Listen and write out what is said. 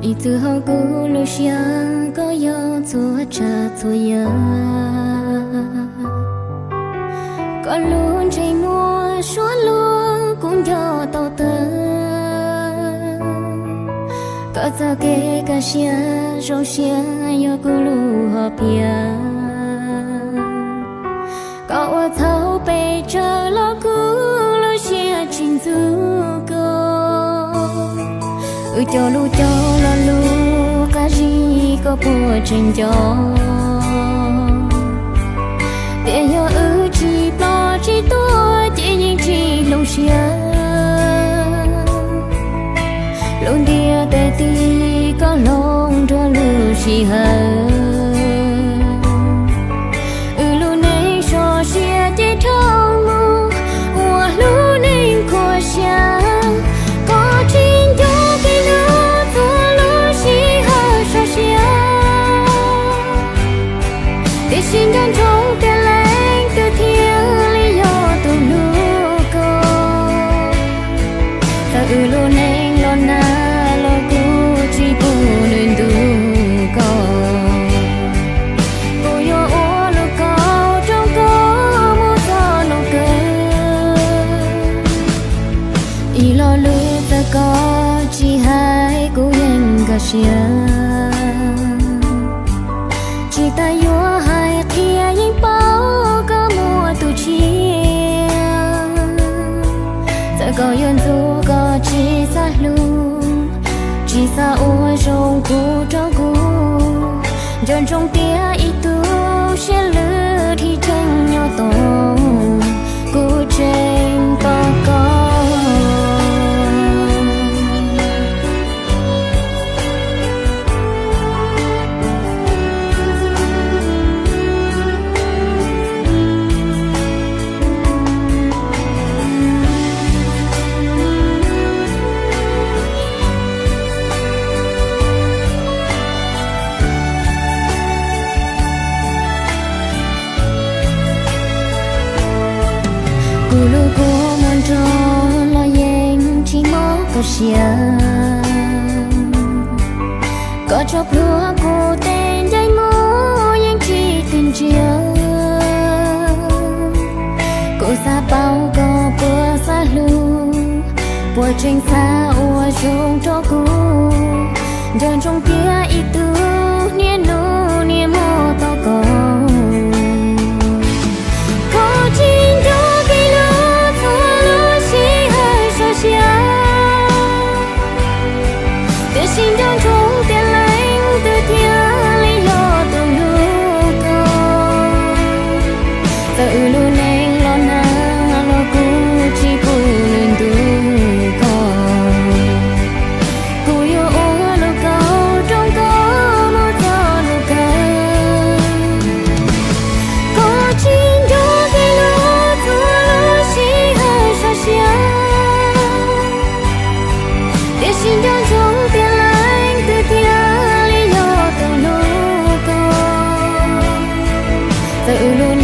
Ib txwm hauv kuv lub siab koj yog txhua tsav txhua yam, koj lub ntsej muag suab lug kuv nco tau tag. Koj txoj kev kaj siab zoo siab yog kuv lub hom phiaj. Koj ua txhaum pes tsawg los kuv lub siab tsis ntxub koj. Wb cog lub cog lo lus qab zib koj puas tseem nco? Tiam yog wb tsis ploj tsis tuag ces yeej tsis hloov siab. Lub ntiaj teb tig koj hloov nrog lub sij hawm. Wb lub neej sov siab ces dhau mus ua hlub neej khuab siab. Koj tsis nco kev hlub txhua lub sij hawm sov siab, tiam sis nco ntsoov tias leej twg thiaj li yog tus hlub koj. Txawm wb lub neej los nag los kuv tsis pub nws ntuj koj. Kuv yuav ua lub kauj rooj koj mus txog noo kawg. Ib lo lus txawm koj tsis hais kuv yeej nkag siab. Tsis tas yuav hais qhia yeej paub koj muaj tus tshiab. Txawm koj yuav ntxub koj tsis xav hlub, tsis xav ua zoo kuv rau kuv. Nco ntsoov tias ib tug siab lwj dhib tseem nyob tos, kuv tseem tos koj. Kuv lub kua muag nrog los yeej tsis mob koj siab. Koj tso plhuav kuv tej ncaij muag yeej tsis twg ntsia. Kuv xav paub koj puas xav hlub, puas tseem xav ua zoo rau kuv. Nco ntsoov tias ib tug niaj hnub niaj hmo tos koj. Koj tsis nco kev hlub txhua lub sij hawm sov siab, tiam sis nco ntsoov tias leej twg thiaj li yog tus hlub koj. Txawm wb lub neej los nag los kuv tsis pub nws ntuj koj. Kuv yuav ua lub kauj rooj koj mus txog noo kawg. Koj tsis nco kev hlub txhua lub sij hawm sov siab, tiam sis nco ntsoov tias leej twg thiaj li yog tus hlub koj. Txawm wb lub